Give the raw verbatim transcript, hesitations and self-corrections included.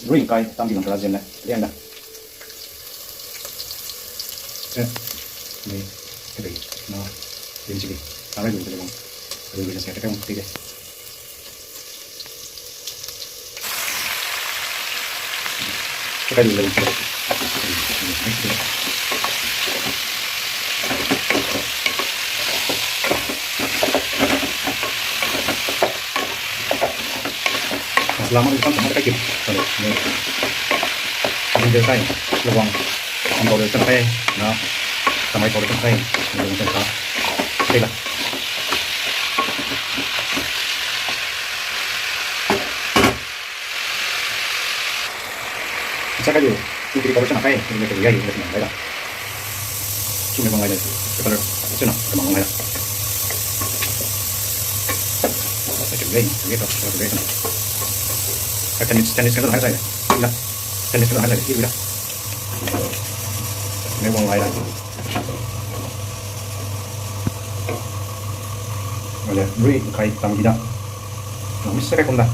Rui kai tam di lang kara ziemne, liang da. Eh, mei, kebei, na, lim chili, tang rai lu de le wang. Lu de le se, te kai wang, te de. Te kai lu de le wang. Masala ma ikan sama kai kip, kalo, ne. Ginger kai, lawang, onion powder kai, na, tamai powder kai, ne, lawang kai, kai la. Sa kai lu, tingkiri powder chana kai, ne, kai lu, kai lu, kai lu, kai la. Chime bang lai de, color, chuna, kemang bang lai da. Sa kai lu, kai lu, kai lu, kai lu. Ka ten minutes, ten minutes ka hai sai de. Ila. Ten minutes ka hai sai de. Ila. Me bang lai da. Wale, rui kai tam gi da. Na, mi sa kai kum da.